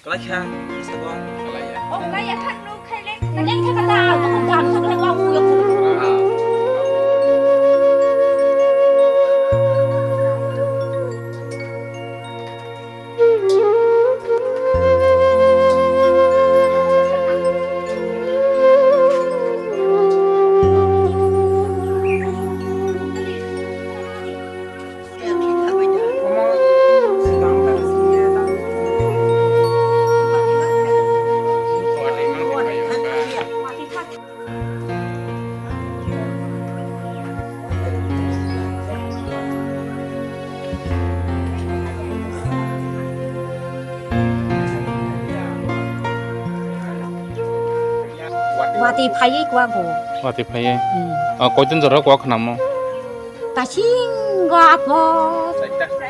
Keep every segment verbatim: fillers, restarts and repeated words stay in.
Kalai kha, sabong. Kalai ya. Watwi phaiwi kwak bo. Watwi phaiwi? Hmm. Ah, koiton jora kwak khnamo? Kasingo apo.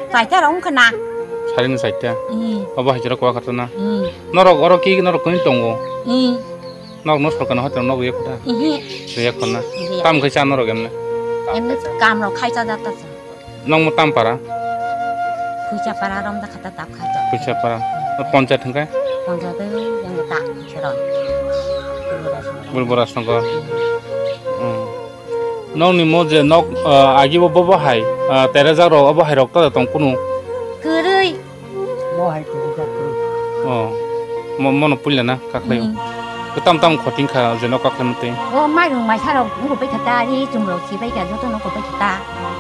Chaita rok wngkha na. Sarini chaita? Hmm. Obo hai jora kwak khato na? Hmm. Norok oro ki norok kuni tongo? Hmm. Nok no sorkar no hotel nok riya kota? Ihi. Riya kona. Ihi. Tam khai cha norok emne? Emne kam rok khai cha jata cha. Nokmo tam para? Puisa para rom da khata tap khai cha. Puisa para. Ponchayat hingkai? Ponchayat yang ta seron. Bulbora songko. Hmm. Nokni mo je nok, ah, agi bo bo hai, ah, terejak rok obo hai rok ta tong kunu? Kwrwi. Mo hai kwrwi jak kwrwi. Oh. Mo, mono puila na kaklai. Hmm. Tam tam khoting kha je nok kaklai mate. O mairung maisa rok wngkha pai kha ta, ri chum rok si pai kha joto no wngkha pai kha ta.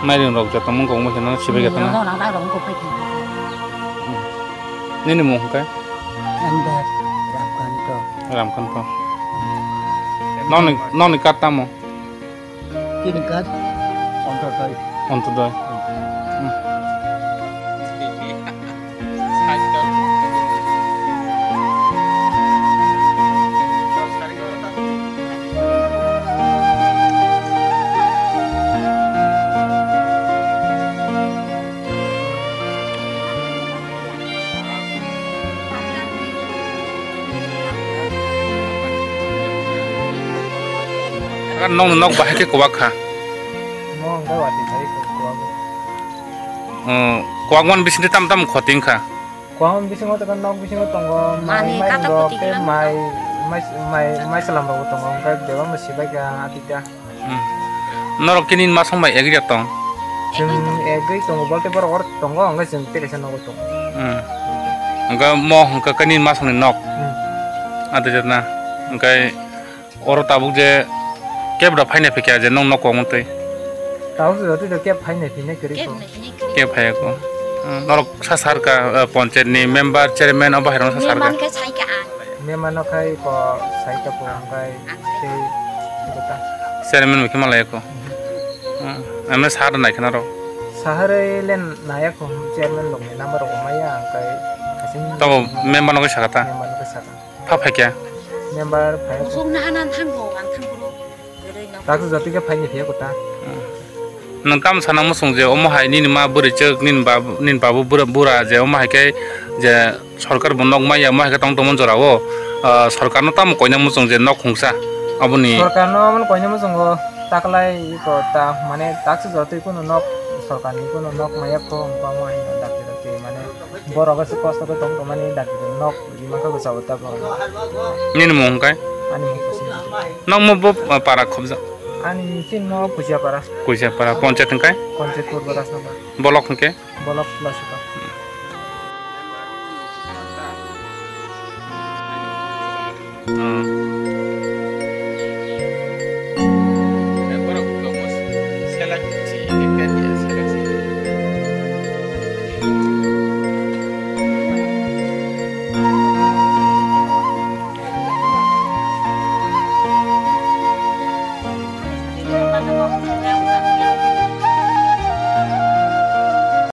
Mairung rok joto mung kong mo si pai kha ta na. Hmm, rong rok wngkha pai kha. Hmm. Nini mung hwnkhe? Andar Ramkanto. Ramkanto. Nokni, nokni kat tamo? Chini kat Ontodoi. Ontodoi. Hmm. Nokni nok bahai khe kwbak kha. Mo hwnkhe watwi phai kwbak. Oh, kwbakmani bisingtwi tam tam khoting kha. Kwbakmani bisingo tei nok bisingo tongo mai, mai rok tei mai, mai, mai, mai salam rok tongo, hwnkhe bebak no sibai kha atita. Hmm. Norok khe nini masong bai egri tong? Chwng egri tongo, bolte borok oro tongo, hwnkhe chwng tei kaisa nogo tongo. Hmm. Hwnkhe mo hwnkhe khe nini masongni nok? Hmm. Ado jatna. Hwnkhe oro tabuk je kebra phaina phikya je nong nok kong twi? Tabuk se jotoi to keb phaina phina kwrwi kong. Keb phaiya kong. Hmm. Norok sa sarka, eh, ponchayat ni member, chairman, obo hai rok sa sarka? Member khe saika ang. Member no khai ko saika po hwnkhe. Tei kota. Chairman bai khe malai ko. Hmm. Emne sahar nai khna rok? Sahar le naya ko chairman rok ni number rok maya hwnkhe. Tabo member no khai sakha ta? Member no khai sakha. Pha phai kya? Member phai ko. Song na hanan thang ko, ang thang ko. Taksa jati khe phaini phiya kota. Hmm. Nwng tamo sana muchung je omo hai nini ma bwrwi chwk, nini bab-, nini babu bura, bura je omo hai khe je sorkar bo nok maya, omo hai khe tong tongmani jora o, ah, sorkar no tamo koina muchung je nok khungsa aboni? Sorkar no omo koina muchungo taklai iko ta mane taksa jotoi kunu nok sorkar ni kunu nok maya kho wngkha omo hai dakti dakti mane borok se kosto khe tong tongmani dakti nok. Bima khe bwsa bo ta bo. Nini mung hwnkhe? Ani mung Kusin. Nokmo bo, ah, para khobjak? Ani chini no Kusia para. Kusia para. Ponchayat hwnkhe? Ponchayat Purbo Rajnagar. Bolok hwnkhe? Bolok Lasuka. Hmm.